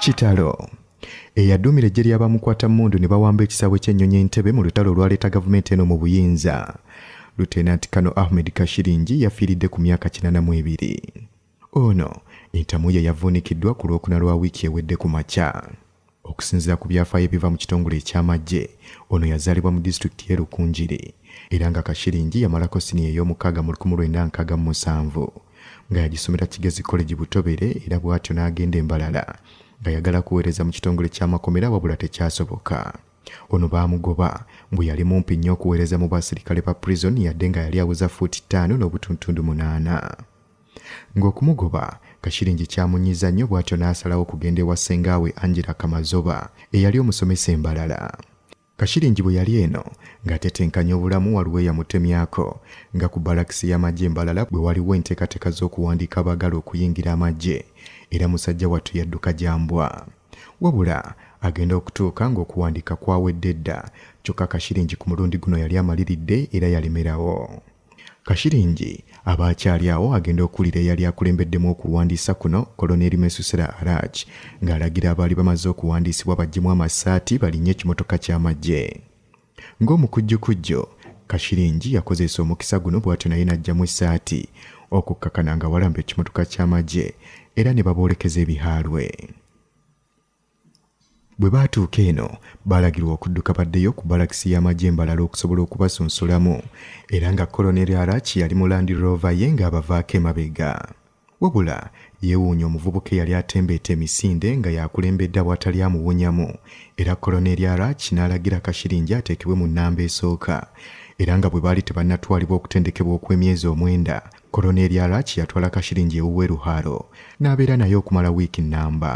Kitalo! Eyaduumira eggye lya bamukwatammundu ne bawamba ekisaawe ky'ennyonyi e Ntebe mu lutalo olwaleeta gavumenti eno mu buyinza, Lutenanti Kano Ahmed Kashiringi yafiiridde ku myaka 82. Ono entamu ye yavuunikiddwa ku Lwokuna lwa wiiki ewedde ku makya. Okusinziira ku byafaayo ebiva mu kitongole eky'amaggye, ono yazaalibwa mu disitulikiti y'e Rukungiri era nga Kashiringi yamalako siniya ey'omukaaga mu 1967 nga yagisomera Kigezi College Butobere era bw'atyo n'agenda e Mbarara ng'ayagala kuweereza mu kitongole ky'amakomera wabula tekyasoboka. Ono baamugoba mbu yali mumpi nnyo okuweereza mu basirikale ba Prison yadde nga yali aweza fuuti ttaano n'obutuntundu munaana. Ng'okumugoba, Kashiringi kyamunyiiza nnyo bw'atyo n'asalawo okugenda ewa ssenga we Angela Kamazoba eyali omusomesa e Mbarara. Kashiringi bwe yali eno ng'atetenkanya obulamu waliwo eyamutemyako nga ku balakisi y'amagye e Mbarara bwe waliwo enteekateeka z'okuwandiika abaagala okuyingira amagye era musajja wattu yadduka gya mbwa. Wabula agenda okutuuka ng'okuwandiika kwawedde dda kyokka Kashiringi ku mulundi guno yali amaliridde era yalemerawo. Kashiringi aba akyali awo agenda okuwulira eyali akulembeddemu okuwandiisa kuno Koloneeri Mesusera Arach ng'alagira abaali bamaze okuwandiisibwa baggyemu amasaati balinnye ekimotoka ky'amagye. Ng'omukujjukujju, Kashiringi yakozeesa omukisa guno bw'atyo naye n'aggyamu essaati okukkakana ng'awalambye ekimotoka ky'amagye era ne baboolekeza ebihaalwe. Bwe baatuuka eno, baalagirwa okudduka baddeyo ku balakisi y'amagye e Mbarara okusobola okubasunsulamu era nga Colonel Arach yali mu Land Rover ye ng'abavaako emabega. Wabula yeewuunya omuvubuka eyali atembeeta emisinde nga y'akulembedde awatali amuwunyamu era Colonel Arach n'alagira Kashiringi ateekebwe mu nnamba esooka era nga bwe baali tebannatwalibwa okutendekebwa okw'emyezi omwenda, Colonel Arach yatwala Kashiringi ewuwe Ruharo n'abeera naye okumala wiiki nnamba.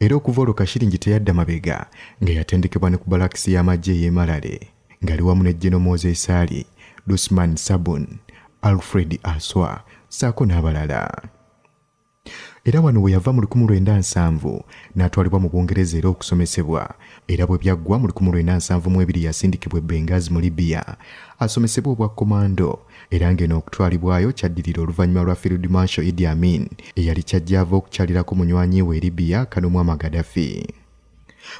Era okuva olwo Kashiringi teyadda mabega nga yatendekebwa ne ku balakisi y'amagye ey'e Malale ng'ali wamu ne General Moses Ali, Dusman Sabun, Alfred Aswa ssaako n'abalala. Era wano we yava mu 1970 n'atwalibwa mu Bungereza era okusomesebwa era bwe byaggwa mu 1972 yasindikibwa e Benghazi mu Libya asomesebwe obwa komando era ng'eno okutwalibwayo kyaddirira oluvannyuma lwa Field Marshal Idi Amin eyali kyajja ava okukyalirako munywanyi we e Libya Kano Muammar Gaddafi.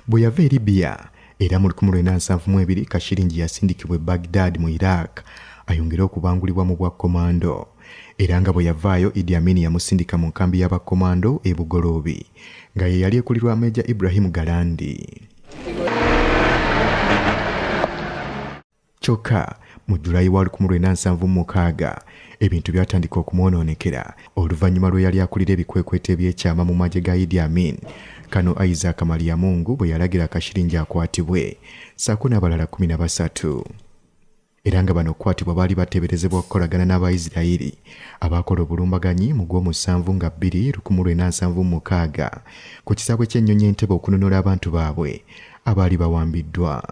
Bwe yava e Libya era mu 1972 Kashiringi yasindikibwa e Baghdad mu Iraq ayongere okubangulibwa mu bwa komando era nga bwe yavaayo Idi Amin yamusindika mu nkambi y'abakomando e Bugoloobi nga ye yali ekulirwa Meeja Ibrahim Galandi. Kyokka mu July wa 1976 ebintu byatandika okumwonoonekera oluvannyuma lw'eyali akulira ebikwekweto eby'ekyama mu magye ga Idi Amin, Kano Isaac Maliyamungu bwe yalagira Kashiringi akwatibwe ssaako n'abalala 13. Era nga bano okukwatibwa baali bateeberezebwa okukolagana n'aba Isirayiri abaakola obulumbaganyi mu Gwomusanvu nga bbiri 1976 ku kisaawe ky'ennyonyi e Entebbe okununula abantu baabwe abaali bawambiddwa.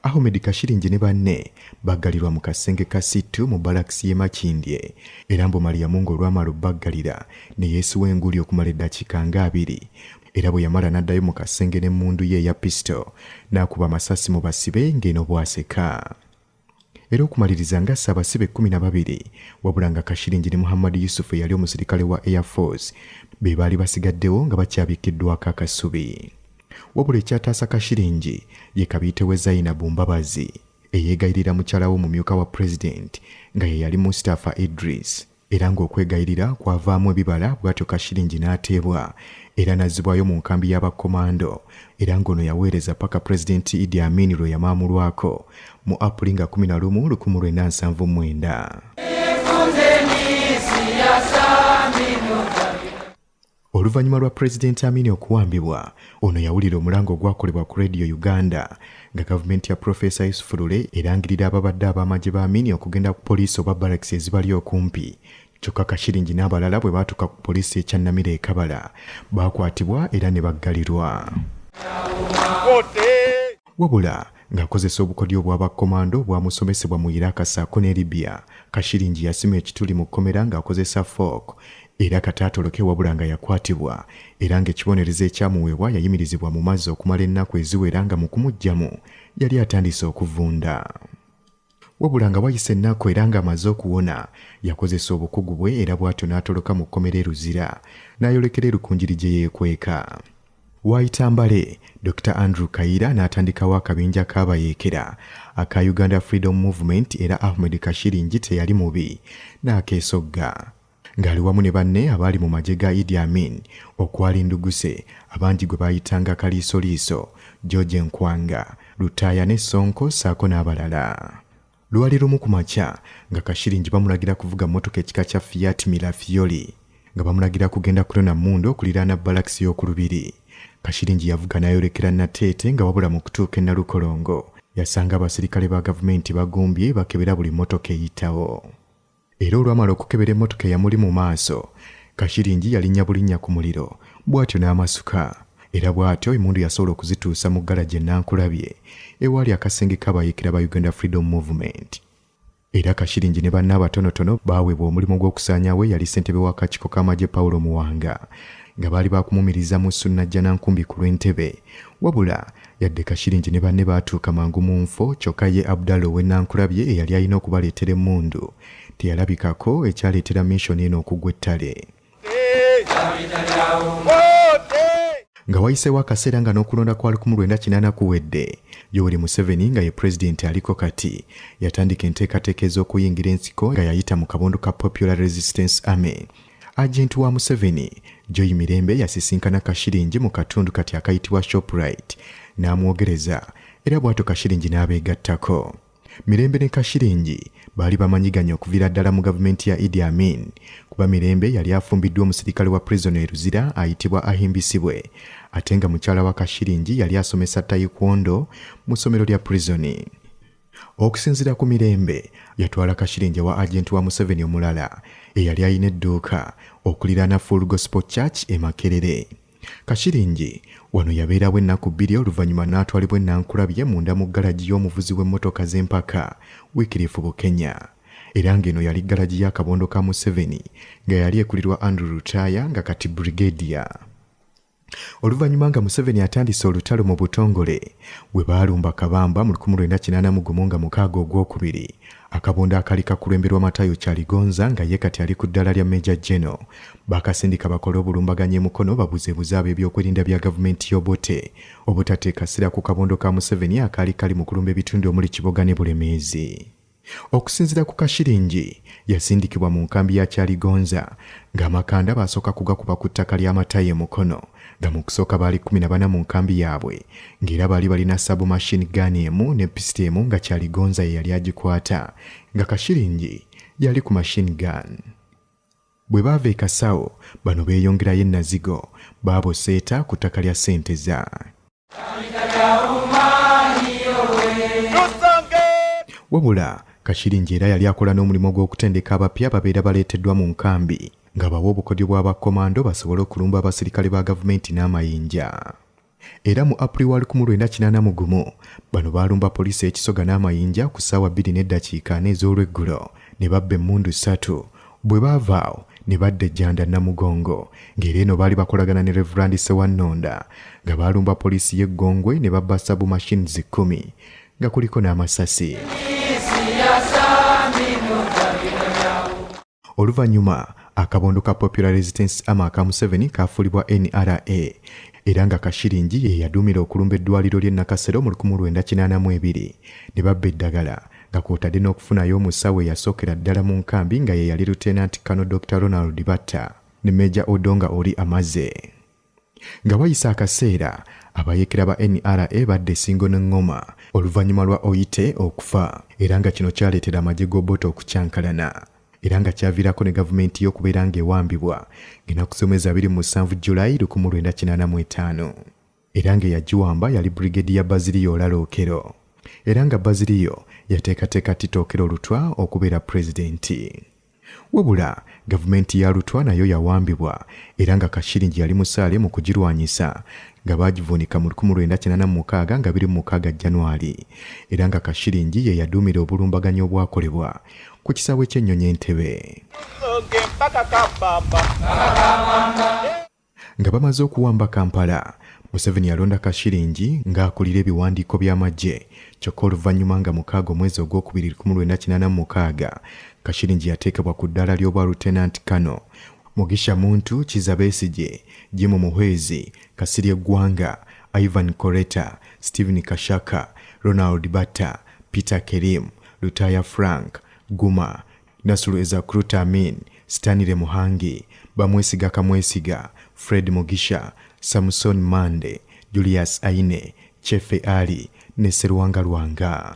Ahmed Kashiringi ne banne baggalirwa mu kasenge ka C2 mu balakisi y'e Makindye era mbu Maliyamungu olwamala obbaggalira ne yeesiwa enguli okumala eddakiika nga abiri era bwe yamala n'addayo mu kasenge n'emmundu ye eya pisito n'akuba amasasi mu basibe ng'eno bw'aseka. Era okumaliriza ng'asse abasibe 12 wabula nga Kashiringi ne Muhammad Yusuf eyali omusirikale wa Air Force be baali basigaddewo nga bakyabikkiddwako akasubi. Wabula ekyataasa Kashiringi ye kabiite we Zainabu Mbabazi eyeegayirira mukyala w'omumyuka wa Pulezidenti nga ye yali Mustafa Idris era ng'okwegayirira kwavaamu ebibala bw'atyo Kashiringi n'ateebwa era n'azzibwayo mu nkambi y'abakkomando era ng'ono yaweereza paka Pulezidenti Idi Amin lwe yamaamulwako mu Apuli nga 11 1979. Oluvannyuma lwa Pulezidenti Amin okuwambibwa, ono yawulira omulanga ogwakolebwa ku Radio Uganda nga gavumenti ya Professor Yusuf Lule erangirira ababadde ab'amagye ba Amin okugenda ku poliisi oba barracks ezibali okumpi. Kyokka Kashiringi n'abalala bwe baatuuka ku poliisi e Kyannamira e Kabala, baakwatibwa era ne baggalirwa. Wabula ng'akozesa obukodyo obwa bakkomando obwamusomesebwa mu Iraq ssaako ne Libya, Kashiringi yasima ekituli mu kkomera ng'akozesa fork era kata atoloke wabula nga yakwatibwa era ng'ekibonerezo ekyamuweebwa yayimirizibwa mu mazzi okumala ennaku eziwera nga mu kumuggyamu yali atandise okuvunda. Wabula nga wayise ennaku era ng'amaze okuwona, yakozesa obukugu bwe era bw'atyo n'atoloka mu kkomera e Luzira n'ayolekera e Rukungiri gye yeekweka. Waayita mbale, Dokita Andrew Kayiira n'atandikawo akabinja k'abayeekera aka Uganda Freedom Movement era Ahmed Kashiringi teyali mubi n'akeesogga. Ng'ali wamu ne banne abaali mu magye ga Idi Amin okwali Nduguse abangi gwe baayitanga Kaliisoliiso, George Nkwanga, Lutaaya ne Ssonko ssaako n'abalala. Lwali lumu ku makya nga Kashiringi bamulagira kuvuga mmotoka ekika kya Fiat Mirafiori nga bamulagira kugenda kunona mmundu okuliraana bbalakisi y'oku Lubiri. Kashiringi yavuga n'ayolekera Nateete nga wabula mu kutuuka e Nalukolongo yasanga abasirikale ba gavumenti bagumbye bakebera buli mmotoka eyitawo. Era olwamala okukebera emmotoka eyamuli mu maaso, Kashiringi yalinnya bulinnya ku muliro bw'atyo n'amasuka. Era bw'atyo emmundu yasobola okuzituusa mu ggalagi e Nankulabye ewaali akasenge k'abayeekera ba Uganda Freedom Movement. Era Kashiringi ne banne abatonotono baaweebwa omulimu gw'okusaanyaawo eyali ssentebe w'akakiiko k'amagye Paulo Muwanga nga baali baakumumiriza Musu Najjanankumbi ku lw'e Ntebe. Wabula yadde Kashiringi ne banne baatuuka mangu mu nfo kyokka ye Abdallah ow'e Nankulabye eyali alina okubaleetera emmundu teyalabikako ekyaleetera mission eno okugwa ettale. Nga wayiseewo akaseera nga n'okulonda kwa 1980 kuwedde, Yoweri Museveni nga ye pulezidenti aliko kati yatandika enteekateeka ez'okuyingira ensiko nga yayita mu kabondo ka Popular Resistance Army. Agenti wa Museveni, Joy Mirembe yasisinkana Kashiringi mu katundu kati akayitibwa Shoprite n'amwogereza era bw'atyo Kashiringi n'abeegattako. Mirembe ne Kashiringi baali bamanyiganye okuviira ddala mu gavumenti ya Idi Amin kuba Mirembe yali afumbiddwa omusirikale wa Prison e Luzira ayitibwa Ahimbisibwe ate nga mukyala wa Kashiringi yali asomesa Taekwondo mu ssomero lya Prison. Okusinziira ku Mirembe, yatwala Kashiringi ewa agenti wa Museveni omulala eyali alina edduuka okuliraana Full Gospel Church e Makerere. Kashiringi wano yabeerawo ennaku bbiri oluvannyuma n'atwalibwa e Nankulabye munda mu ggalagi y'omuvuzi w'emmotoka z'empaka Wycliffe Bukenya era ng'eno yali ggalagi y'akabondo ka Museveni nga yali ekulirwa Andrew Lutaaya nga kati Brigadier. Oluvannyuma nga Museveni atandise olutalo mu butongole bwe baalumba Kabamba mu 1981 nga mukaaga Ogwokubiri, akabondo akaali kakulemberwa Matayo Kyaligonza nga ye kati ali ku ddaala lya Major General baakasindika bakole obulumbaganyi e Mukono babuzeebuze ab'ebyokwerinda bya gavumenti y'Obote obutateeka ssira ku kabondo ka Museveni akaali kali mu kulumba ebitundu omuli Kiboga ne Bulemeezi. Okusinziira ku Kashiringi, yasindikibwa mu nkambi ya Kyaligonza ng'amakanda baasooka kugakuba ku ttaka lya Matayo e Mukono nga mu kusooka baali 14 mu nkambi yaabwe ng'era baali balina submachine gun emu ne pisito emu nga Kyaligonza ye yali agikwata nga Kashiringi yali ku machine gun. Bwe baava e Kasawo, bano beeyongerayo e Nazigo, baabo Seeta ku ttaka lya Ssenteza. Wabula Kashiringi era yali akola n'omulimu gw'okutendeka abapya ababeera baleeteddwa mu nkambi ng'abawa obukodyo bwa bakkomando basobole okulumba abasirikale ba gavumenti n'amayinja. Era mu April wa 1981 bano baalumba poliisi y'e Kisoga n'amayinja ku ssaawa 2:40 ez'olweggulo ne babba emmundu ssatu. Bwe baava awo ne badda e Janda Namugongo ng'era eno baali bakolagana ne Rev. Ssewannonda nga baalumba poliisi y'e Ggongwe ne babba submachines kkumi nga kuliko n'amasasi. Oluvannyuma akabondo ka Popular Resistance Army aka Museveni kaafuulibwa NRA era nga Kashiringi ye yaduumira okulumba eddwaliro ly'e Nakasero mu 1982 ne babba eddagala nga kw'otadde n'okufunayo omusawo eyasookera ddala mu nkambi nga ye yali Lieutenant Colonel Dokita Ronald Batta ne Major Odonga Ori Amaze. Nga wayise akaseera, abayeekera ba NRA badda e Ssingo ne Ngoma oluvannyuma lwa Oyite okufa era nga kino kyaleetera amagye g'Obote okukyankalana era nga kyaviirako ne gavumenti ye okubeera ng'ewambibwa ng'ennaku z'omwezi 27 July 1985 era ng'eyagiwamba yali Brigadier Bazilio Olala Okello era nga Bazilio yateekateeka Tito Okello Lutwa okubeera pulezidenti. Wabula gavumenti ya Lutwa nayo yawambibwa era nga Kashiringi yali musaale mu kugirwanyisa nga baagivuunika mu 1986 nga 26 January era nga Kashiringi ye yaduumira obulumbaganyi obwakolebwa ku kisaawe ky'ennyonyi e Entebbe. Nga bamaze okuwamba Kampala, Museveni yalonda Kashiringi ng'akulira ebiwandiiko by'amagye, kyokka oluvannyuma nga 6 omwezi ogwokubiri 1986, Kashiringi yateekebwa ku ddaala ly'obwa Lieutenant Colonel. Mugisha Muntu, Kizza Besigye, Jim Muhwezi, Kasirye Ggwanga, Ivan Koreta, Stephen Kashaka, Ronald Batta, Peter Kerim, Lutaaya Frank, Guma, Nasulu Ezakruta Amin, Stanley Muhangi, Bamwesiga Kamwesiga, Fred Mugisha, Samson Mande, Julius Aine, Chefe Ali ne Serwanga Lwanga.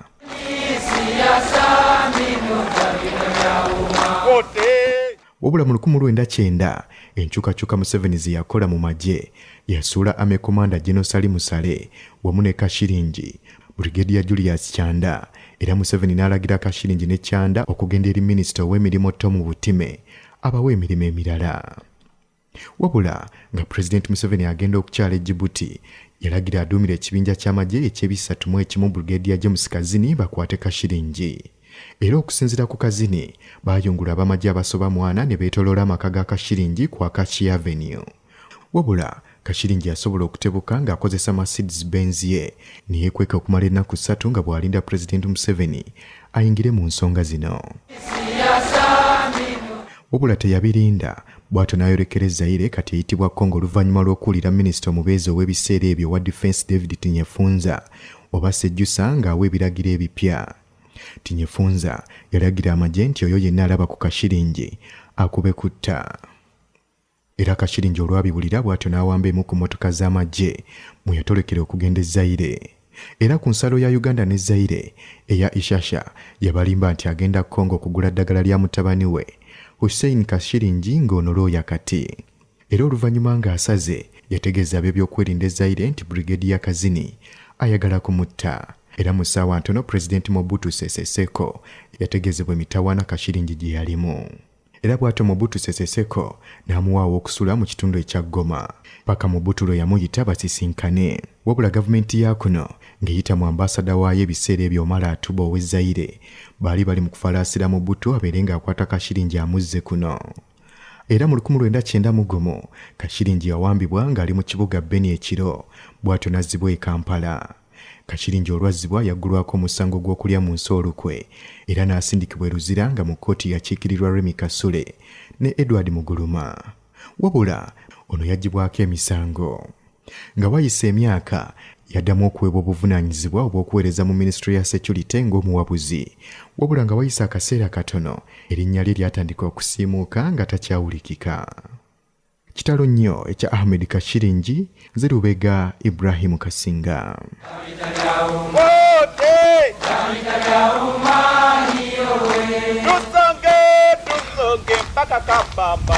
Wabula mu 1990 enkyukakyuka Museveni ze yakola mu magye yasuula Army Commander General Salim Saleh wamu ne Kashiringi, Brigadier Julius Kyanda, era Museveni n'alagira Kashiringi ne Kyanda okugenda eri minisita ow'emirimu Tom Butime abawe emirimu emirala. Wabula nga Pulezidenti Museveni agenda okukyala e Djibouti, yalagira aduumira ekibinja ky'amagye eky'ebisatu mu ekimu Brigadier James Kazini bakwate Kashiringi. Era okusinziira ku Kazini, baayungula ab'amagye abasoba mu ana ne beetoloola amaka ga Kashiringi ku Acacia Avenue. Wabula Kashiringi yasobola okutebuka ng'akozesa Mercedes Benz ye ne yeekweka okumala ennaku ssatu nga bw'alinda Pulezidenti Museveni ayingire mu nsonga zino. Wabula teyabirinda, bw'atyo n'ayolekera e Zaire kati eyitibwa Congo oluvannyuma lw'okuwulira minisita omubeezi ow'ebiseera ebyo owa Defence David Tinyefunza oba Sejusa ng'awa ebiragiro ebipya. Tinyefunza yalagira amagye nti oyo yenna alaba ku Kashiringi akube kutta. Era Kashiringi olwabiwulira bw'atyo n'awamba emu ku mmotoka z'amagye mwe yatolekera okugenda e Zaire. Era ku nsalo ya Uganda ne Zaire eya Ishasha yabalimba nti agenda Congo kugula ddagala lya mutabani we Hussein Kashiringi ng'ono looya kati. Era oluvannyuma ng'asaze yategeeza ab'ebyokwerinda e Zaire nti Brigadier Kazini ayagala kumutta. Era mu ssaawa ntono Pulezidenti Mobutu Sese Seko yategeezebwa emitawaana Kashiringi gye yalimu. Era bw'atyo Mobutu Sese Seko n'amuwa aw'okusula mu kitundu ekya Goma paka Mobutu lwe yamuyita basisinkane. Wabula gavumenti ya kuno ng'eyita mu ambaasada waayo ebiseera ebyo Omara Atuba ow'e Zaire baali bali mu kufalaasira Mobutu abeere ng'akwata Kashiringi amuzze kuno. Era mu 1991 Kashiringi yawambibwa ng'ali mu kibuga Beni ekiro bw'atyo n'azzibwa e Kampala. Kashiringi olwazzibwa yaggulwako omusango gw'okulya mu nsi olukwe era n'asindikibwa e Luzira nga mu kkooti yakiikirirwa Remmy Kasule ne Edward Muguluma. Wabula ono yaggyibwako emisango. Nga wayise emyaka, yaddamu okuweebwa obuvunaanyizibwa obw'okuweereza mu minisitule ya securite ng'omuwabuzi. Wabula nga wayise akaseera katono, erinnya lye lyatandika okusiimuuka nga takyawulikika. Kitalo nnyo ekya Ahmed Kashiringi, nze Lubega Ibrahim Kasinga. Tusonge, tusonge mpaka Kabamba.